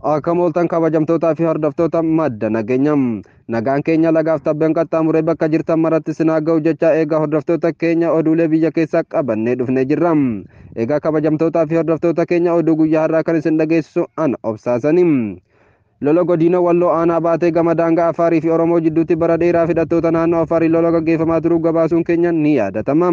Akkam ooltan kabajamtootaa fi hordoftoota madda nageenyaa. Nagaan keenya lagaaf tabbeen qaxxaamuree bakka jirtan maratti sinaa ga'u jecha egaa hordoftoota keenya oduulee biyya keessaa qabannee dhufnee jirra. Egaa kabajamtootaa fi hordoftoota keenya oduu guyyaa har'aa kan isin dhageessisu ana obsaasanii. Lola godina Walloo aanaa baatee gama daangaa Afaarii fi Oromoo jidduutti bara dheeraa hidhattoota naannoo Afaarii lola gaggeeffamaa turuu gabaasuun keenya ni yaadatama.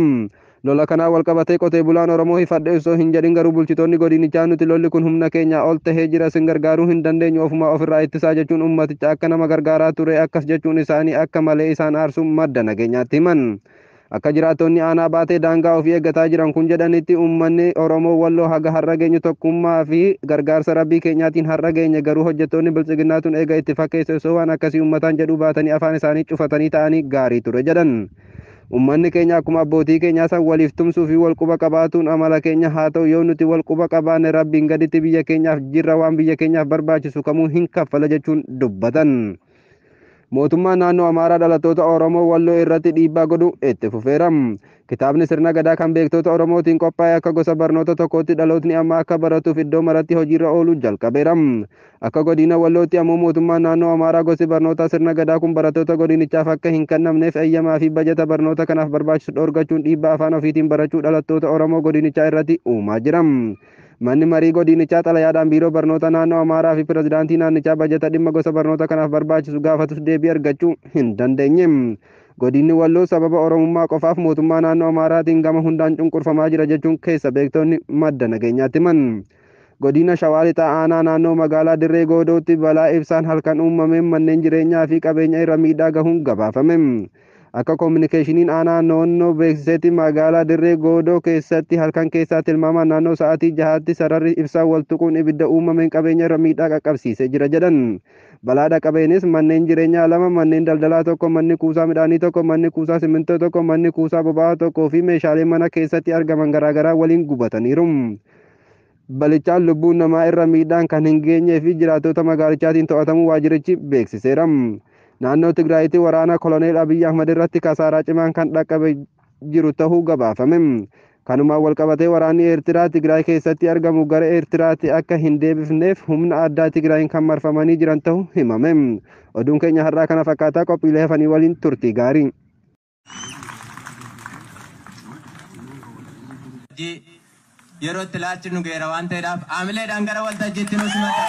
Lola kanaa wal qabatee qotee bulaan Oromoo hifadhe osoo hin jedhin garuu bulchitoonni godinichaa nuti lolli kun humna keenyaa ol tahee jira isin gargaaruu hin dandeenyu ofumaa ofirraa ittisaa jechuun ummaticha akka nama gargaaraa ture akkas jechuun isaanii akka malee isaan aarsuun madda nageenyaatti himan. Akka jiraattonni aanaa baatee daangaa ofii eeggataa jiran kun jedhanitti uummanni Oromoo Walloo haga har'a geenyu tokkummaa fi gargaarsa rabbii keenyaatiin har'a geenye garuu hojjettoonni biltsiginnaa tun eega itti fakkeesse osoo waan akkasii uummataan jedhuu baatanii afaan isaanii cufatanii ta'anii gaarii ture jedhan. Uummanni keenya akkuma abbootii keenyaa san waliif tumsuu fi wal quba qabaatuun amala keenya haa ta'u yoo nuti wal quba qabaanne rabbiin gaditti biyya keenyaaf jirra waan biyya keenyaaf barbaachisu kamuu hin kaffala jechuun dubbatan. Mootummaan naannoo Amaaraa dhalattoota Oromoo Walloo irratti dhiibbaa godhu itti fufeera. Kitaabni sirna gadaa kan beektoota Oromootiin qophaa'e akka gosa barnoota tokkootti dhalootni amma akka baratuuf iddoo maratti hojiirra ooluu jalqabeera. Akka godina Wallootti ammoo mootummaan naannoo Amaaraa gosi barnoota sirna gadaa kun barattoota godinichaaf akka hin kennamneef eeyyamaa fi bajata barnoota kanaaf barbaachisu dhorgachuun dhiibbaa afaan ofiitiin barachuu dhalattoota Oromoo godinichaa irratti uumaa jira. Manni marii godinichaa xalayaadhaan biiroo barnoota naannoo Amaaraa fi pirezidaantii naannichaa bajata dhimma gosa barnoota kanaaf barbaachisu gaafatus deebii argachuu hin dandeenye. Godinni Walloo sababa Oromummaa qofaaf mootummaa naannoo Amaaraatiin gama hundaan cunqurfamaa jira jechuun keessa beektonni madda nageenyaatti himan. Godina Shawaa Lixaa aanaa naannoo magaalaa Dirree Goodootti balaa ibsaan halkan uumameen manneen jireenyaa fi qabeenya irra miidhaa gahuun gabaafame. Akka koominikeeshiniin aanaa noonnoo beeksisetti magaalaa Dirree Goodoo keessatti halkan keessaa tilmaamaan naannoo sa'aatii jahaatti sararri ibsaa wal tuquun ibidda uumameen qabeenya irra miidhaa qaqqabsiisee jira jedhan. Balaa dhaqqabeenis manneen jireenyaa lama, manneen daldalaa tokko, manni kuusaa midhaanii tokko, manni kuusaa simintoo tokko, manni kuusaa boba'aa tokkoo fi meeshaalee mana keessatti argaman garaagaraa waliin gubataniiru. Balichaan lubbuun namaa irra miidhaan kan hin geenyee fi jiraattota magaalichaatiin to'atamuu waajjirichi beeksiseera. Naannoo Tigraayitti waraana koloneel Abiyyi Ahmad irratti kasaaraa cimaan kan dhaqqabe jiru tahuu gabaafame. Kanumaan wal qabatee waraanni Eertiraa Tigraay keessatti argamu gara Eertiraatti akka hin deebifneef humna addaa Tigraayin kan marfamanii jiran tahuu himame. Oduun keenya har'aa kana fakkaataa qophiilee hafanii waliin turtii gaarii. Yeroo itti laachinu geera waan ta'eedhaaf aamileedhaan gara waltajjiitti nu simata.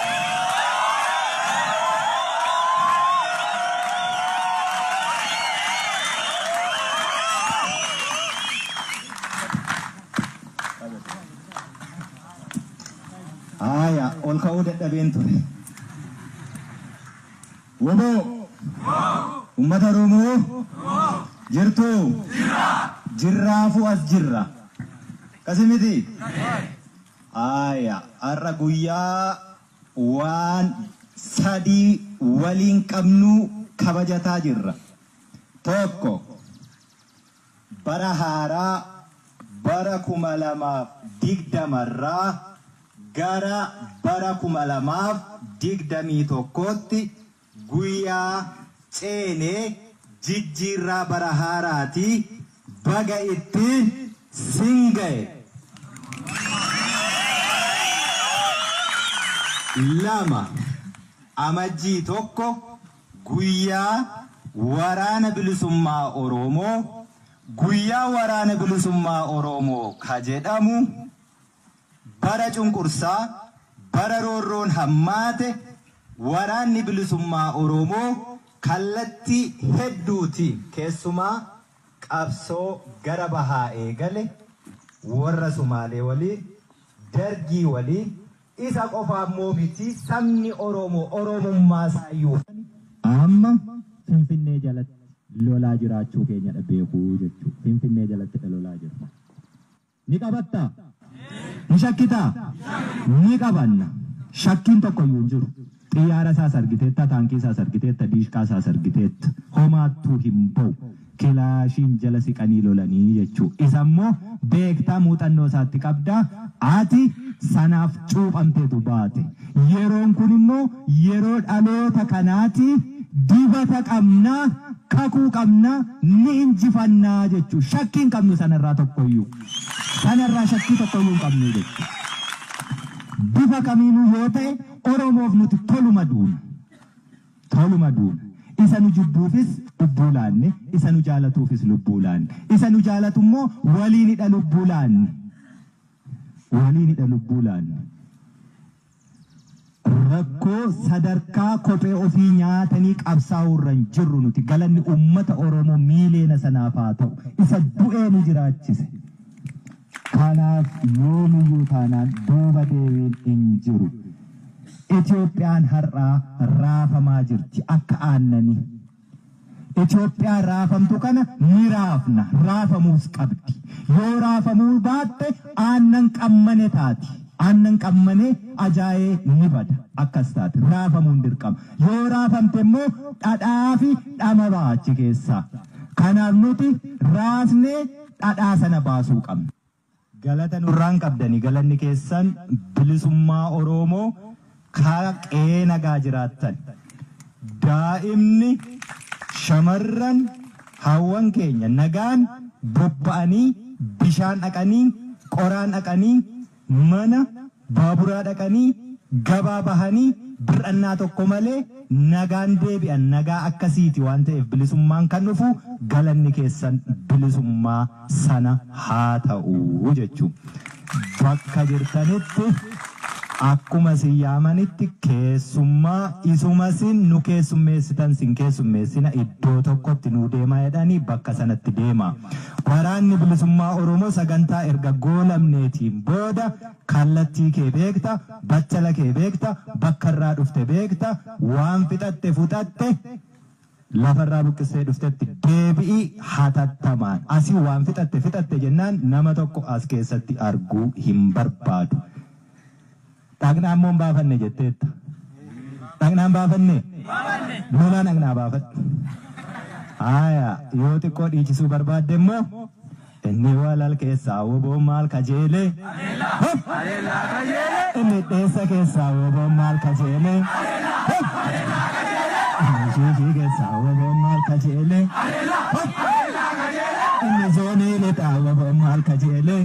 Haaya, ol ka'uu dadhabeen ture. Woboo! Uummata Oromoo! Jirtuu? Jirraafuu as jirra. Akkasii miti? Haaya, har'a guyyaa waan sadii waliin qabnu kabajataa jirra. Tokko bara haaraa bara 2020rraa gara bara 2021tti guyyaa ceenee jijjiirraa bara haaraati baga ittiin sin ga'e. Lama amajjii tokko guyyaa waraana bilisummaa Oromoo guyyaa waraana bilisummaa Oromoo ka jedhamu bara cunqursaa bara roorroon hammaate waraanni bilisummaa Oromoo kallattii hedduutiin keessumaa qabsoo gara bahaa eegale warra Sumaalee waliin Dargii waliin isa qofa immoo miti, sabni Oromoo Oromummaa isaayyuu. Amma Finfinnee jalatti lolaa jiraachuu keenyadha beekuu jechuudha. Finfinnee jalatti lolaa jirra. Ni qabattaa? Ni shakkitaa? Ni qabanna. Shakkiin tokko iyyuu hin jiru. Xiyyaara isaas argiteetta, taankii isaas argiteetta, diishqaa isaas argiteetta. Homaattuu hin ba'u. Kilaashiin jala siqanii lolanii jechuudha. Isa immoo beektaa, muuxannoo isaatti qabdaa. Ati sanaaf cuuphamteetu baate. Yeroon kun immoo yeroo dhaloota kanaati, dibata qabnaa, kakuu qabnaa, ni injifannaa jechuudha. Shakkii hin qabnu sanarraa tokkoyyuu. Sanarraa shakkii tokkoyyuu hin qabnu jechuudha. Bifa kamiinuu yoo ta'e Oromoof nuti toluma duuna. Toluma duuna. Isa nu jibbuufis lubbuu laanne, isa nu jaalatuufis lubbuu laanne. Isa nu jaalatu immoo waliinidha lubbuu laanne. Waliinidha lubbuu laanne. Rakkoo sadarkaa kophee ofii nyaatanii qabsaa'uu irra hin jirru nuti. Galanni uummata Oromoo miileena sanaaf haa ta'u. Isa du'ee nu jiraachise. Kanaaf yoomiyyuu taanaan duuba deebiin hin jiru. Itoophiyaan har'aa raafamaa jirti akka aannanii. Itoophiyaan raafamtu kana ni raafna, raafamuus qabdi. Yoo raafamuu baatte aannan qammane taati. Aannan qammane ajaa'ee ni bada. Akkas taate raafamuun dirqama. Yoo raafamte immoo dhadhaa fi dhama ba'a achi keessaa. Kanaaf nuti raasnee dhadhaa sana baasuu qabna. Galata nurraan qabdanii, galanni keessan bilisummaa Oromoo karaa qe'ee nagaa jiraattan. Daa'imni, shamarran, hawwan keenya nagaan bobba'anii bishaan dhaqanii, qoraan dhaqanii, mana baaburaa dhaqanii, gabaa bahanii bir'annaa tokko malee nagaan deebi'an, nagaa akkasiiti waan ta'eef bilisummaan kan dhufu galanni keessan bilisummaa sana haa ta'u jechuudha. Bakka jirtanitti akkuma sin yaamanitti keessummaa isuma sin nu keessummeessitan sin keessummeessina, iddoo tokkotti nu deemaa jedhanii bakka sanatti deema. Waraanni bilisummaa Oromoo sagantaa erga goolamneetiin booda kallattii kee beekta, battala kee beekta, bakka irraa dhufte beekta, waan fixatte fudhatte lafarraa buqqisee dhuftetti deebi'ii hatattamaan. Asii waan fixatte fixatte jennaan nama tokko as keessatti arguu hin barbaadu. Dhaqnaa immoo hin baafanne jetteetta. Dhaqnaan baafanne? Lolaa dhaqnaa baafadhu. Haaya, yoo xiqqoo dhiichisuu barbaadde immoo inni walal keessaa woboo maal kajeelee? Inni dheessa keessaa woboo maal kajeelee? Inni shiishii keessaa woboo maal kajeelee? Inni zoonii lixaa woboo maal kajeelee?